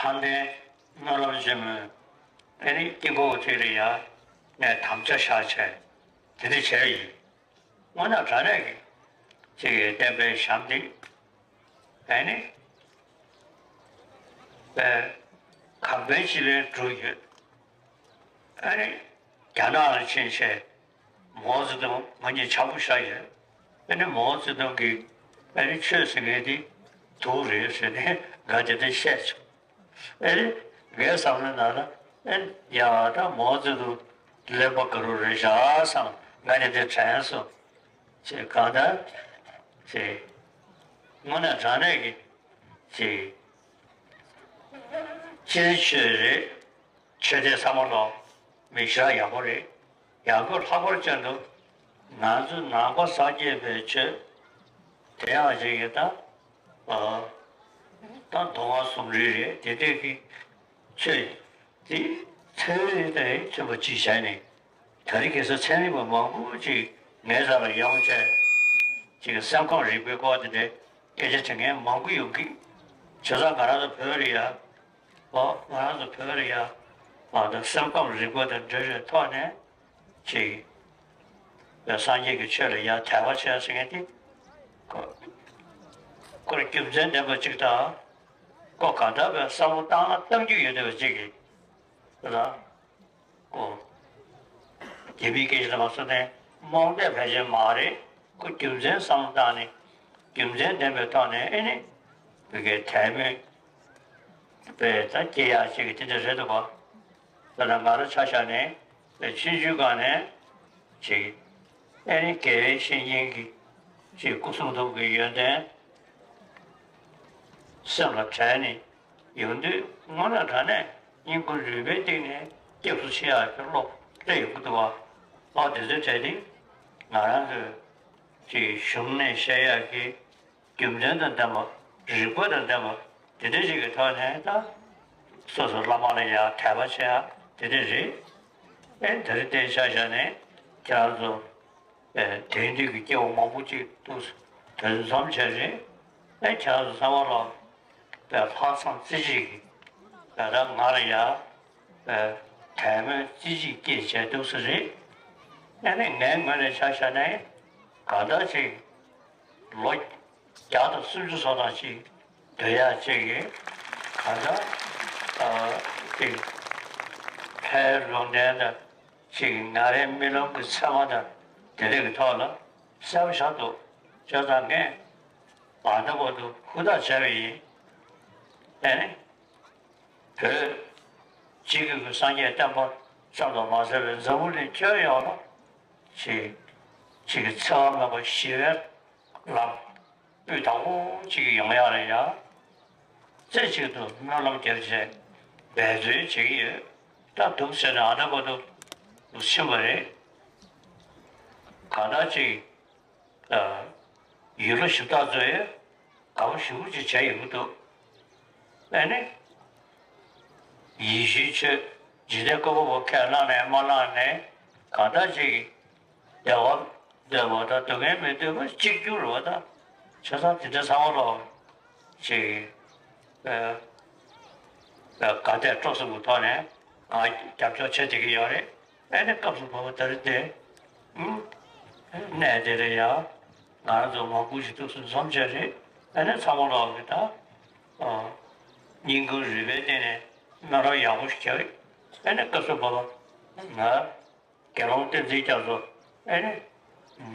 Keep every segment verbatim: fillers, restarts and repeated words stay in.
དབང་ལྡན་སྨོན་ལམ་ཆེན་མོའི་ཨ་ནི་དཀྱིལ་འཁོར་དེ་ལ་ཡང་ངས་དམ་བཅའ་བཞག་བྱས་དེ་འདྲ་བྱས་ཡིན། དངོས་གནས་དྲང་གནས་ཀྱི་ཅིག་གི་བསྟན་པའི་ཞབས་འདེགས་ཨ་ནི་པའི་གང་ཕན་ཅི་ཕན་བསྒྲུབས་ཡོད། ཨ་ནི་རྒྱ་ནག་ལ་ཕྱིན་བྱས་མའོ་ཙེ་ཏུང་ང་གཉིས་འཆམ་པོ་བཞག་ཡོད། ཨ་ནི་མའོ་ཙེ་ཏུང་གིས་ཨ་ནི་ཆོས་ཟེར་མཁན་དེ་དུག་རེད་ཟེར་ནས་ང་དེ་འདྲ་བཤད་བྱུང་། ཨེ་རེད། ངའི་བསམ་བློའི་ནང་ན་ཨེ་ཡ་ད་མའོ་ཙེ་ཏུང་གླེན་པ་དགའ་རབ་རེད་ཤག་བསམ། ང་ནི་དེ་དྲན་སོང་། ཅེས་གང་ལྟར་ཅེས་དངོས་གནས་དྲང་གནས་ཀྱི་ཅེས་སྤྱིར་ཆོས་རེད། ཆོས་དད་ཚང་མ་ལོ་མི་ཞེ་དྲག་ཡག་པོ་རེད། ཡག་པོ་ལྷག་པར་ཅན་དུ་ང་ཚོ་ནང་པ་སངས་རྒྱས་པའི་ཆོས་དེ་ཡང་ཅིག་གི་ད་ཨ་ད་མདོ་སྔགས་སུམ་ཅུ་རེད། དེ་འདྲས་ཀྱི་ཆོས་དེ་ཚན་རིག་དང་མཐུན་པ་ཅིག་བྱས་ནས་ད་རེས་ཁ་སང་ཚན་རིག་པ་མང་པོ་ཅིག་ངའི་རྩ་ལ་ཡོང་བྱས་ཅིག་སེམས་ཁམས་རིག་པའི་སྐོར་དེ་འདྲའི་སྐད་ཆ་དྲི་མཁན་མང་པོ་ཡོང་གི། བྱས་ཙང་ང་རང་ཚོ་བོད་ལ་ཡ། ཨོ། ང་རང་ཚོ་བོད་ལ་ཡ། ཨ་ད་སེམས་ཁམས་རིག་པ་དང་འབྲེལ་བའི་ཐོག་ནས་ཅིག་བོད་སངས་རྒྱས་ཀྱི་ཆོས་ལ་ཡ་དད་པ་བྱས་ཟེར་མཁན་དེ་ཁོ་ཁོ་རྒྱུ་མཚན་ལྡན་པ་ཅིག་དང་། ཁོ་གང་ལྟར་བའི་བསམ་བློ་བཏང་ན་གཏང་རྒྱུ་ཡོད་བསྡད་པ་ཅིག་གིས་ལ། ཨོ། དེ་མིན་སྐད་ཆ་ལ་མ་སོང་ནས་རྨོངས་དད་ཕལ་ཆེར་མ་རེད། ཁོ་རྒྱུ་མཚན་བསམ་བློ་བཏང་ནས་རྒྱུ་མཚན་ལྡན་པའི་ཐོག་ནས་ཨེ་ནི་བོད་སྐད་དད་མོས་པའི་ད་སྐྱེ་ཡག་ཅིག་གི་དེ་འདྲ་རེད་འདུག་ག། ད་ལྟ་ང་རང་ཆ་བཞག་ནས་པའི་ཆུང་ཆུང་སྒང་ནས་ཅིག་ཨེ་ནི་དགེ་བའི་བཤེས་གཉེན་གྱི་ཅིག་སྐུ་གསུང་ཐུགས་ཀྱི་ཡོན་ཏན་སེམས་ལ་དྲན་ནས། ཡོང་དུས་དངོས་གནས་དྲང་གནས་སྙིང་ཁུང་རུས་པའི་གཏིང་ནས་སྐྱབས་སུ་མཆི་ཡག་གི་བློ་སླེབས་ཡོང་གི་འདུག་བ། ཨོ་དེ་ཚོའི་གྲས་དེ་ང་རང་ཚོས་ཅིག་གཞུང་ནས་བཤད་ཡག་གི་རྒྱུ་མཚན་དང་ལྡན་པ་རིགས་པ་དང་ལྡན་པ་དེ་འདྲ་ཞིག་གི་ཐོག་ནས་ད་སོ་སོ་བླ་མ་ལ་ཡང་དད་པ་བྱེད་ཡག་དེ་འདྲ་རེད། ཨེ་དེ་རིང་དེ་ཆ་བཞག་ནས་ཁྱེད་རང་ཚོ། དེང་དུས་ཀྱི་སྐྱེ་བོ་མང་པོ་ཅིག་འདུག་དེ་ཚོ་འཛོམས་བྱས་རེད། ཨེ་ཁྱེད་རང་ཚོ་ཚང་མ་ལ་པའི་ལྷག་བསམ་རྩེ་གཅིག་གིས་ད་ལྟ་ང་ལ་ཡ་པའི་དད་མོས་རྩེ་གཅིག་སྐྱེས་བྱས་འདུག་ས་རེད། ཨེ་ནི་ངའི་ངོས་ནས་ཆ་བཞག་ན་གང་ལྟར་ཅིག་ལོ་བརྒྱ་དང་སུམ་ཅུ་སོ་ཐམ་ཅིག་སྡོད་ཡག་ཅིག་གིས་གང་ལྟར་ཨ་ཅིག་ཕའི་ལུང་བསྟན་དང་། ཅིག་ང་རའི་རྨི་ལམ་གྱི་མཚན་མ་དང་དེ་འདྲ་གི་ཐོག་ལ་གསལ་པོ་ཆགས་འདུག་བྱས་ཙང་ངས་ད་ལྟ་བར་དུ་ཧུར་ཐག་བྱས་པ་ཡིན། ཨེ་ནི། བོད་སྤྱི་སྒེར་གྱི་སངས་རྒྱས་བསྟན་པ་ཙམ་དུ་མ་ཟད་པའི་འཛམ་བུ་གླིང་ཁྱོན་ཡོངས་ལ་ཅིག་ཅིག་གི་འཚེ་བ་མེད་པ་ཞི་བའི་ལམ། སྤུས་དག་པོ་ཅིག་ཡོང་ཡག་ལ་ཡ། རྩེ་གཅིག་ཏུ་སྨོན་ལམ་རྒྱབ་བྱས་འབད་བརྩོན་བྱེད་ཀྱི་ཡོད། ད་འདུག་ཟེར་ནས་ཨ་ད་བར་དུ་ཕྱིན་པ་རེད། གང་ལྟར་ཅིག་ཡུལ་ལྷ་གཞི་བདག་ཚོས་དགའ་པོ་ཞེ་པོ་ཅིག་བྱས་ཡོང་གི་འདུག་ཨ་ནི། ཡིད་བཞིན་ཆོས་འཇིག་རྟེན་བཀོད་པ་པོ་ཁས་བླངས་ནས་མ་བླངས་ནས་གང་ལྟར་ཅིག་བདེ་བ་འདོད་པ་དང་སྡུག་བསྔལ་མི་འདོད་པ་གཅིག་གྱུར་རེད་པ། ད་བྱས་ཙང་དེ་འདྲ་ཚང་མ་ལོག་ཅིག་ཨ་ཨ་དགའ་དད་སྤྲོ་གསུམ་གྱི་ཐོག་ནས་ང་རྒྱབ་སྐྱོར་བྱེད་བསྡད་ཀྱི་ཡོད་རེད། ཨ་ནི་སྐབས་སུ་བབ་པ་ད་རེས་དེ་ཨུམ་གནས་དེ་རེད་ཡ། ང་རང་ཚོ་མང་པོ་ཞིག་ཐུགས་སུ་འཛོམས་བྱས་རེད། ཨ་ནི་ཚང་མ་ལོག་གི་ད་ཨ་སྙིང་ཁུང་རུས་པའི་གཏིང་ནས་སྨོན་ལམ་ཡག་པོ་ཞིག་བརྒྱབ་རེད། ཨ་ནི་སྐབས་སུ་བབ་པ་ང་དགེ་སློང་བསྟན་འཛིན་རྒྱ་མཚོ་ཨེ་ནི་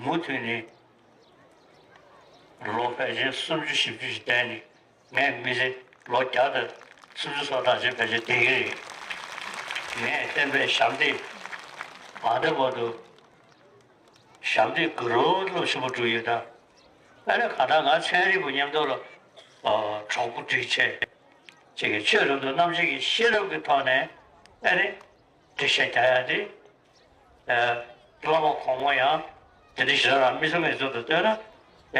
མུ་མཐུད་ནས་ལོ་ཕལ་ཆེར་སུམ་ཅུ་བཞི་བཅུ་ཞིག་བསྡད་ནས་ངས་མི་ཚེ་ལོ་བརྒྱ་དང་སུམ་ཅུ་སོ་གྲངས་ཅིག་ཕལ་ཆེར་བསྡད་ཀྱི་རེད། ངས་བསྟན་པའི་ཞབས་འདེགས་ང་འདྲ་བར་དུ་ཞབས་འདེགས་དགའ་རབ་ཆེན་པོ་བསྒྲུབས་ཡོད་ད། ཨེ་ནི་གང་ལྟར་ང་ཚན་རིག་པ་མཉམ་དུ་ལ་གྲོགས་པོ་སྒྲིག་བྱས་ཅིག་གི་ཆོས་རབ་ཏུ་རྣམ་འབྱེད་ཀྱི་ཤེས་རབ་ཀྱི་ཐོག་ནས་ཨེ་ནི། འགྲེལ་བཤད་རྒྱག་ཡ་དེ། ཨ་བླ་མ་གོང་མ་ཡང་དེ་འདྲ་ཞིག་རང་མི་ཚང་མའི་ཚུལ་དུ་ལྟོས་ན་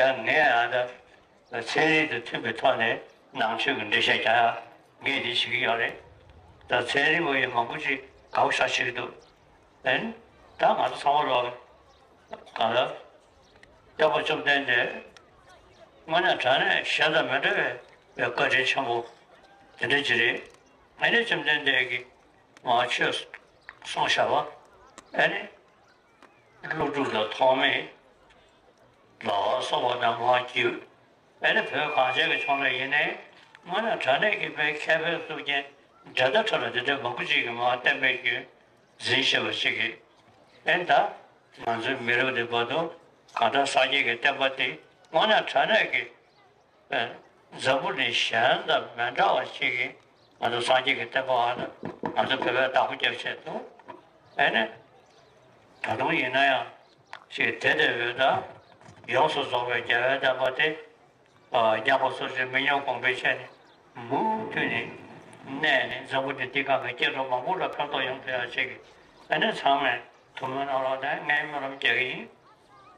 ཡང་ངས་ཡང་ད་ཚན་རིག་དང་མཐུན་པའི་ཐོག་ནས་ནང་ཆོས་ཀྱི་འགྲེལ་བཤད་རྒྱག་ཡ་ངས་དེ་བྱེད་ཀྱི་ཡོད་རེད། ད་ཚན་རིག་པ་ཡང་མང་པོ་ཅིག་དགའ་པོ་ཞེ་དྲག་བྱེད་ཀྱི་འདུག་ཨན། ད་ང་ཚོ་ཚང་མ་ལོག་གང་ལ་སྟོན་པ་བཅོམ་ལྡན་འདས་དངོས་གནས་དྲང་གནས་གཞན་དང་མི་འདྲ་བའི་བཀའ་དྲིན་ཆེན་པོ་དེ་འདྲ་ཅིག་རེད། ཨ་ནི་བཅོམ་ལྡན་འདས་ཀྱིས་མར་ཆོས་གསུངས་བཞག་པ། ཨ་ནི་ཀླུ་སྒྲུབ་དང་ཐོགས་མེད་ལ་སོགས་པ་དང་མར་བརྒྱུད། ཨ་ནི་བོད་གངས་ཅན་གྱི་ཕྱོགས་ལ་ཡིན་ནའི་དངོས་གནས་དྲང་གནས་ཀྱི་དཔེ་མཁས་པའི་གཙུག་རྒྱན་འགྲན་ཟླ་བྲལ་བ་འདི་འདྲ་མང་པོ་ཅིག་གིས་མར་བསྟན་པའི་རྒྱུན་འཛིན་བཞིན་པ་ཞིག་གིས། ཨ་ནི་ད་ང་ཚོའི་མི་རབས་འདི་བར་དུ་གང་ལྟར་སངས་རྒྱས་ཀྱི་བསྟན་པ་འདི་དངོས་གནས་དྲང་གནས་ཀྱི་འཛམ་བུ་གླིང་གཞན་དང་མི་འདྲ་བ་ཞིག་གིས་ང་ཚོ་སངས་རྒྱས་ཀྱི་བསྟན་པ་བ་དང་ང་ཚོ་བོད་པའི་བདག་པོ་རྒྱབ་བྱས་འདུག་ཨེ་ནས་ད་དུང་ཡིན་ན་ཡང་ཞིག་དེ་ལྟ་བུའི་ད་ཡོངས་སུ་རྫོགས་པའི་རྒྱལ་བའི་བསྟན་པ་དེ་རྒྱ་པ་སོ་སོའི་མི་ཉམས་གོང་འཕེལ་བྱས་ནས་མུ་མཐུད་ནས་གནས་ནས་འཛམ་བུ་གླིང་འདི་སྒང་གི་སྐྱེ་འགྲོ་མང་པོ་ལ་ཕན་ཐོགས་ཡོང་ཐུབ་ཡ་ཞིག་གིས་ཨེ་ནས་ཚང་མས་ཐུགས་སྨོན་གནང་རོགས་དང་ངས་སྨོན་ལམ་རྒྱག་གི་ཡིན།